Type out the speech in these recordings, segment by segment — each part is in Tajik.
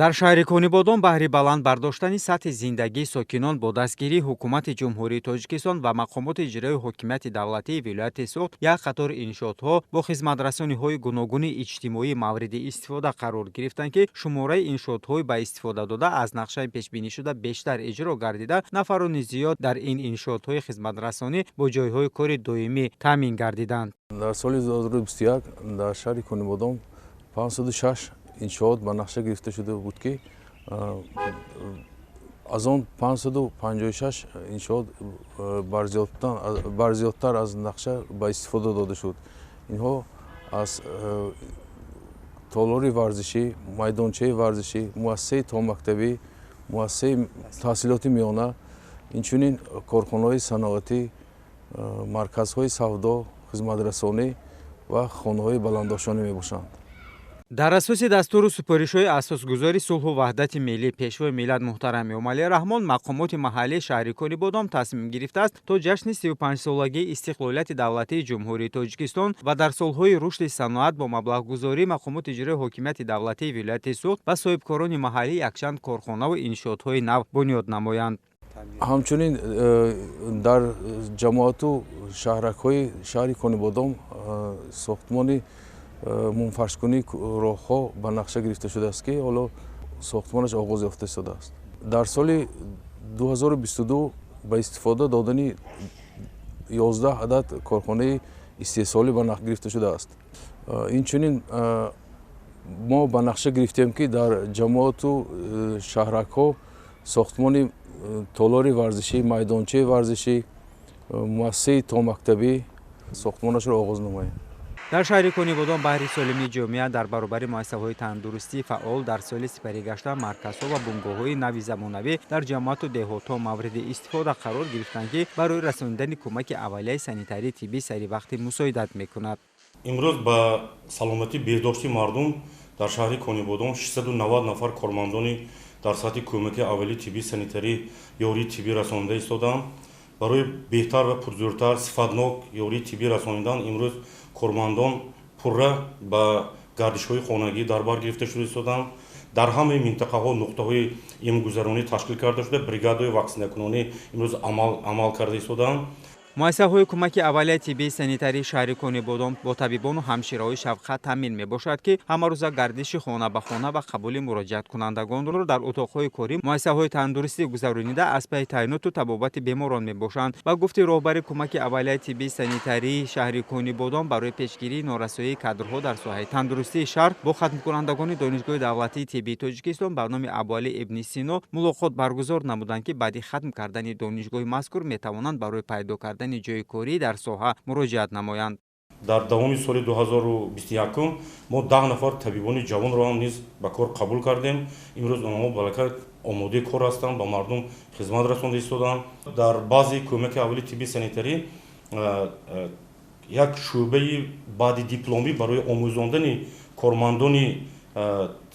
Дар шаҳри Конибодом баҳри баланд бардоштани сатҳи зиндагии сокинон бо дастгирии Ҳукумати Ҷумҳурии Тоҷикистон ва мақомоти иҷроии ҳокимияти давлатии вилояти Суғд як қатор иншоотҳо бо хизматрасониҳои гуногуни иҷтимоӣ мавриди истифода қарор гирифтанд, ки шумораи иншоотҳои ба истифода дода аз нақшаи пешбинишуда бештар иҷро гардида, нафарони зиёд дар ин иншоотҳои хизматрасонӣ бо ҷойҳои кори доимӣ таъмин гардиданд. Дар соли 2021 дар шаҳри Конибодом 506 иншоот ба нақша гирифта шуда буд, ки аз он 556 иншоот барзиёдтар аз нақша ба истифода дода шуд. Инҳо аз толори варзишӣ, майдончаи варзишӣ, муассисаи томактабӣ, муассисаи таҳсилоти миёна, инчунин корхонаҳои саноатӣ, марказҳои савдо, хизматрасонӣ ва хонаҳои баландошёнӣ мебошанд. Дар асоси дастуру супоришҳои Асосгузори сулҳу ваҳдати миллӣ, Пешвои миллат муҳтарам Эмомалӣ Раҳмон, мақомоти маҳаллии шаҳри Конибодом тасмим гирифтааст, то ҷашни 35-солагии истиқлолияти давлатии Ҷумҳурии Тоҷикистон ва дар солҳои рушди саноат бо маблағгузории мақомоти иҷроии ҳокимияти давлатии вилояти Суғд ба соҳибкорони маҳаллӣ якчанд корхонаву иншоотҳои нав бунёд намоянд. Ҳамчунин дар ҷамоату шаҳракҳои шаҳри Конибодом сохтмони мумфаршкунии роҳҳо ба нақша гирифта шудааст, ки ҳоло сохтмонаш оғоз ёфта истодааст. Дар соли 2022 ба истифода додани 11 адад корхонаи истеҳсолӣ ба нақша гирифта шудааст. Инчунин мо ба нақша гирифтем, ки дар ҷамоату шаҳракҳо сохтмони толори варзишӣ, майдончаи варзишӣ, муассисаи томактабӣ сохтмонашро оғоз намоем. Дар шаҳри Конибодом баҳри солимии ҷомеа дар баробари муассисаҳои тандурустии фаъол дар соли сипаригашта марказҳо ва бунгоҳҳои нави замонавӣ дар ҷамоату деҳотҳо мавриди истифода қарор гирифтанд, ки барои расонидани кӯмаки аввалияи санитарии тиббӣ саривақтӣ мусоидат мекунад. Имрӯз ба саломатӣ, беҳдошти мардум дар шаҳри Конибодом 690 нафар кормандони дар сатҳи кӯмаки аввалии тиббӣ санитарӣ ёрии тиббӣ расонида истодаанд. Барои беҳтар ва пурзӯртар, сифатнок ёрии тиббӣ расонидан имрӯз кормандон пурра ба гардишҳои хонагӣ дар бар гирифта шуда истодаанд. Дар ҳамаи минтақаҳо нуқтаҳои эмгузаронӣ ташкил карда шуда, бригадаҳои ваксинакунонӣ имрӯз амал карда истодаанд. Муассисаҳои кӯмаки аввалияи тиббии санитарии шаҳри Конибодом бо табибону ҳамшираҳои шафқат таъмин мебошад, ки ҳамарӯза гардиши хона ба хона ва қабули муроҷиаткунандагонро дар утоқҳои корӣ муассисаҳои тандурустӣ гузаронида, аз пайи таъиноту табобати беморон мебошанд. Ба гуфти роҳбари кӯмаки аввалияи тиббии санитарии шаҳри Конибодом, барои пешгирии норасоии кадрҳо дар соҳаи тандурустии шаҳр бо хатмкунандагони Донишгоҳи давлатии тиббии Тоҷикистон ба номи Абуалӣ ибни Сино мулоқот баргузор намуданд, ки баъди хатм кардани донишгоҳи мазкур метавонанд барои пайдо кардани ҷойи корӣ дар соҳа муроҷиат намоянд. Дар давоми соли 2021 мо 10 нафар табибони ҷавонро ҳам низ ба кор қабул кардем. Имрӯз онҳо балакай омодаи кор ҳастанд, ба мардум хизмат расонда истодаанд. Дар баъзе кӯмаки аввали тибби санитарӣ як шӯъбаи баъди дипломӣ барои омӯзондани кормандони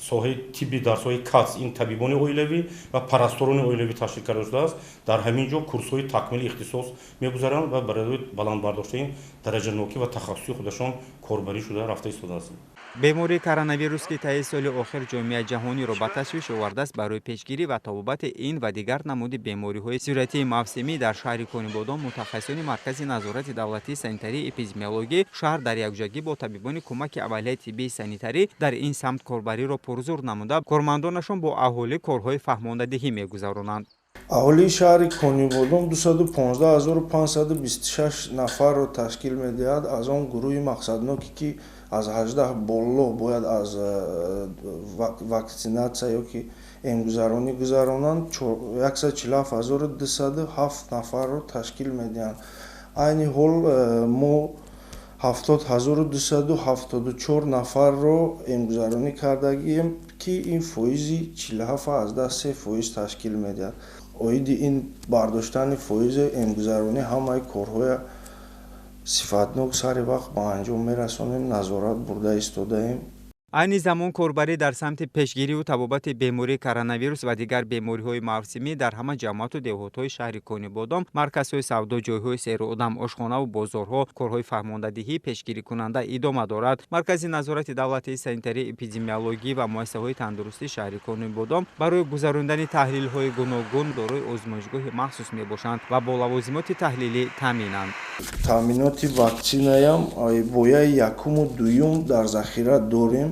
соҳаи тибби дар соҳаи КАЦ, ин табибони оилавӣ ва парасторони оилавӣ, ташкил карда шудааст. Дар ҳамин ҷо курсҳои такмили ихтисос мегузаранд ва барои баланд бардоштани дараҷанокӣ ва тахассуси худашон корбарӣ шуда рафта истодааст. Бемории коронавирус, ки таи соли охир ҷомеаи ҷаҳониро ба ташвиш овардааст, барои пешгирӣ ва табобати ин ва дигар намуди бемориҳои сироятии мавсимӣ дар шаҳри Конибодом мутахассисони Маркази назорати давлатии санитарии эпидемиологӣ шаҳр дар якҷоягӣ бо табибони кӯмаки аввалияи тиббии санитарӣ дар ин самт корбариро пурзур намуда, кормандонашон бо аҳолӣ корҳои фаҳмондадиҳӣ мегузаронанд. Аҳолии шаҳри Конибодом 215 526 нафарро ташкил медиҳад. Аз он гурӯҳи мақсадноке, ки аз 18 боло, бояд аз ваксинатсия ё ки эмгузаронӣ гузаронанд, 147 207 нафарро ташкил медиҳанд. Айни ҳол мо 70 274 нафарро эмгузаронӣ кардагием, ки ин фоизи 47,3% ташкил медиҳад. Оиди ин бардоштани фоизи эмгузаронӣ ҳамаи корҳоя сифатнок сари вақт ба анҷом мерасонем, назорат бурда истодаем. Айни замон корбарӣ дар самти пешгириву табобати бемории коронавирус ва дигар бемориҳои мавсимӣ дар ҳама ҷамоату деҳотҳои шаҳри Конибодом, марказҳои савдо, ҷойҳои серодам, ошхонаву бозорҳо корҳои фаҳмондадиҳӣ пешгирикунанда идома дорад. Маркази назорати давлатии санитарии эпидемиологӣ ва муассисаҳои тандурустии шаҳри Конибодом барои гузарондани таҳлилҳои гуногун дорои озмоишгоҳи махсус мебошанд ва бо лавозимоти таҳлилӣ таъминанд. Таъминоти ваксинаям бояи якуму дуюм дар захира дорем.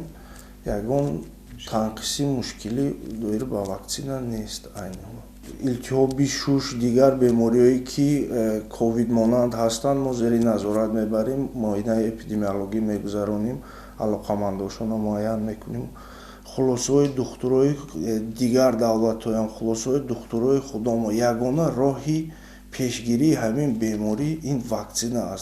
Ягон танқиси, мушкилӣ доир ба ваксина нест. Айни ҳол илтиҳоби шуш, дигар бемориҳое, ки ковид монанд ҳастанд, мо зери назорат мебарем, муоинаи эпидемиологӣ мегузаронем, алоқамандошонро муайян мекунем. Хулосаҳои духтурои дигар давлатҳоям, хулосаҳои духтурои худомо: ягона роҳи пешгирии ҳамин беморӣ ин ваксина аст.